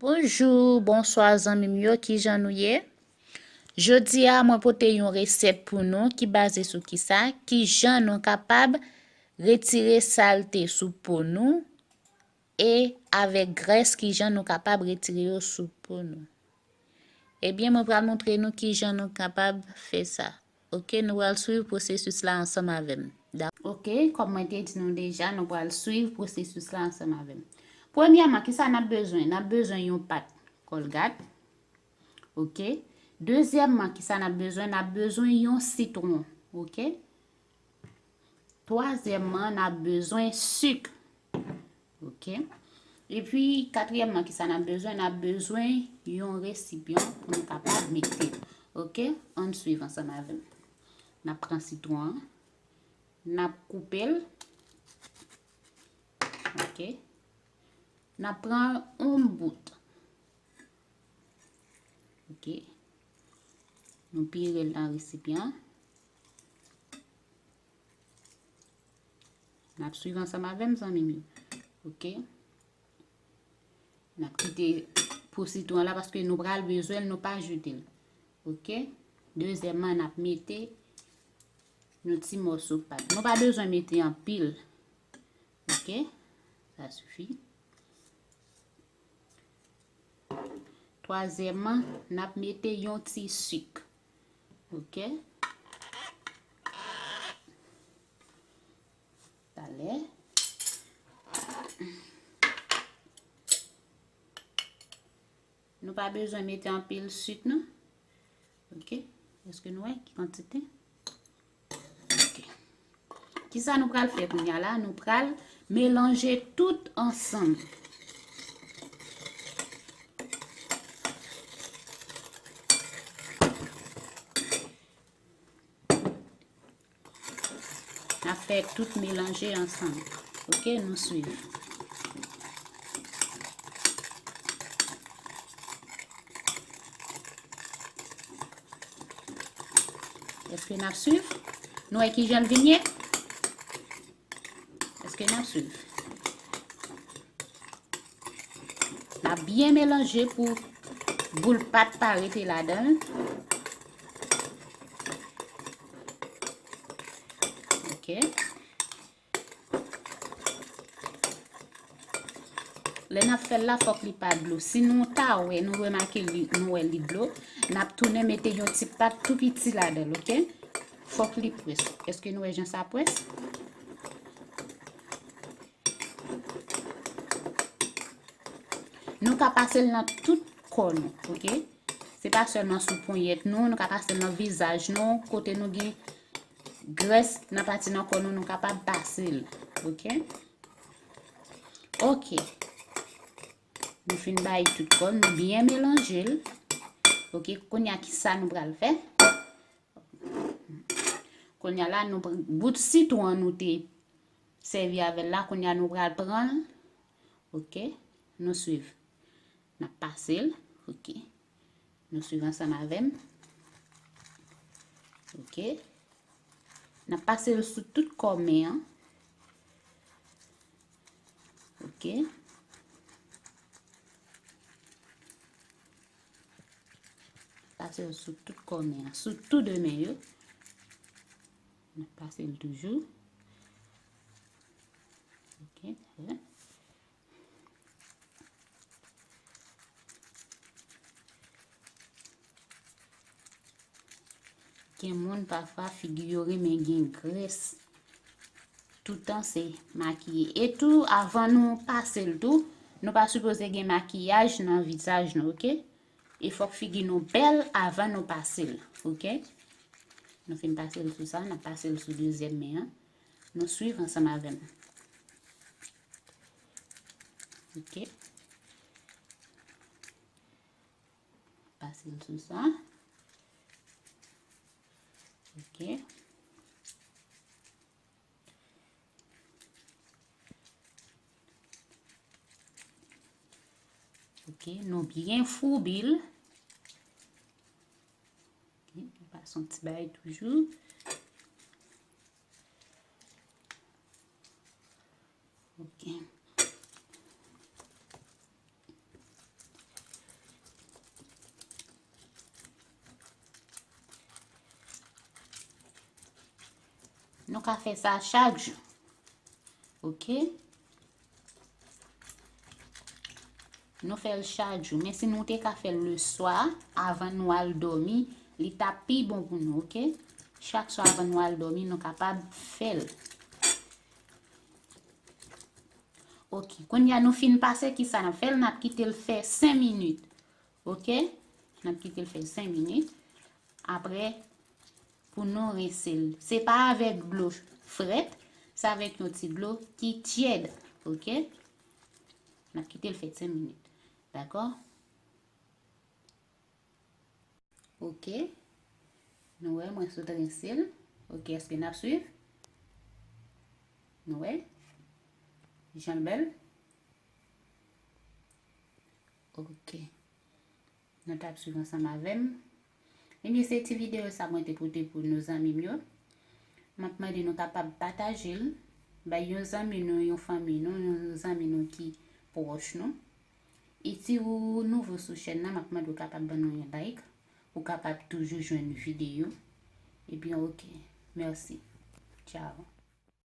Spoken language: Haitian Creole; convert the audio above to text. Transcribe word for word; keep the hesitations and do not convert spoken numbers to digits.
Bonjou, bonswa zanmi m yo, kijan nou ye? Jodi a, mwen pote yon resèt pou nou ki baze sou kisa? Kijan nou kapab retire salte sou po nou e avèk grès, kijan nou kapab retire yo sou po nou. Ebyen, mwen pral montre nou kijan nou kapab fè sa. Oke, nou pral swiv pwosesis la ansanm avè m. Dak-, oke, kòm mwen te di nou deja, nou pral swiv pwosesis la ansanm avè m. Premyèman, kisa n ap bezwen? N ap bezwen yon pat Colgate. Oke. Dezyèmman, kisa n ap bezwen? N ap bezwen yon sitwon. Oke. Twazyèmman, n ap bezwen sik. Oke. Epi, katriyèmman, kisa n ap bezwen? N ap bezwen yon resipyan pou nou kapab mete l. Oke? Ann swiv ansanm avè m. N ap pran sitwon an. N ap koupe l. Oke. N ap pran yon bout. Oke. Nou pire l nan resipyan. N ap swiv ansanm avè m, zanmi m yo. Oke. N ap kite po sitwon la paske nou pral bezwen l, nou pa jete l. Oke. Dezyèmman, n ap mete yon ti mòso pat. Nou pa bezwen mete anpil. Oke. Sa sifi. Twazyèmman, n ap mete yon ti sik. Oke. Talè. Nou pa bezwen mete anpil sik, non. Oke. Èske nou wè ki kantite? Oke. Kisa nou pral fè kounye a la? Nou pral melanje tout ansanm. N ap fè tout melanje ansanm. Oke, nou swiv. Èske n ap swiv? Nou wè kijan l vin ye? Èske n ap swiv? N ap byen melanje pou boul pat pa rete ladan l. Oke. Lè n ap fè l la, fòk li pa dlo. Si nou ta wè, nou remake li, nou wè li dlo, n ap tounen mete yon ti pat tou piti ladan l, oke? Fòk li près. Èske nou wè jan sa près? Nou ka pase l nan tout kò nou, oke? Se pa sèlman sou ponyèt nou, nou ka pase l nan vizaj nou, kote nou gen grès nan pati nan kò nou, nou kapab pase l, oke? Oke. Nou fin bay tout kò n, nou byen melanje l. Oke, kounye a kisa nou pral fè? Kounye a la, nou pran bout sitwon an nou te sèvi avè l la, kounye a nou pral pran l. Oke, nou swiv. N ap pase l. Oke. Nou swiv ansanm avè m. Oke. N ap pase l sou tout kò men an. Oke. Pase l sou tout kò men an, sou tou de men yo. N ap pase l toujou. Oke, talè. Gen moun pafwa figi yo renmen gen grès. Toutan se makiye. E tou, avan nou pase l tou, nou pa sipoze gen makiyaj nan vizaj nou, oke? E fòk figi nou bèl avan nou pase l, oke? Nou fin pase l sou sa, n ap pase l sou dezyèm men an. Nou swiv ansanm avè m. Oke. Pase l sou sa. Oke. Oke, nou byen foubi l. Oke, nou pase yon ti bagay toujou. Oke. ka fè sa chak jou. Oke? Nou fè l chak jou. Men si nou te ka fè l le swa, avan nou al dòmi, li t ap pi bon pou nou, oke? Chak swa avan nou al dòmi, nou kapab fè l. Oke, kounye a nou fin pase, kisa n ap fè l? N ap kite l fè senk minit. Oke? N ap kite l fè senk minit. Apre, pou nou rense l. Se pa avèk dlo frèt, se avèk yon ti dlo ki tyèd. Oke? N ap kite l fè senk minit. Dakò? Oke. Nou wè, mwen sot rense l. Oke, èske n ap swiv? Nou wè? Jan l bèl? Oke. Nou t ap swiv ansanm avè m. Ebyen, se ti videyo sa mwen te pote pou nou zanmi m yo. M ap mande nou kapab pataje l, bay yon zanmi nou, yon fanmi nou, yon zanmi nou ki pwòch nou. E si ou nouvo sou chèn nan, m ap mande w kapab ban nou yon like, pou w kapab toujou jwenn videyo. Ebyen, oke. Mèsi. Tchao.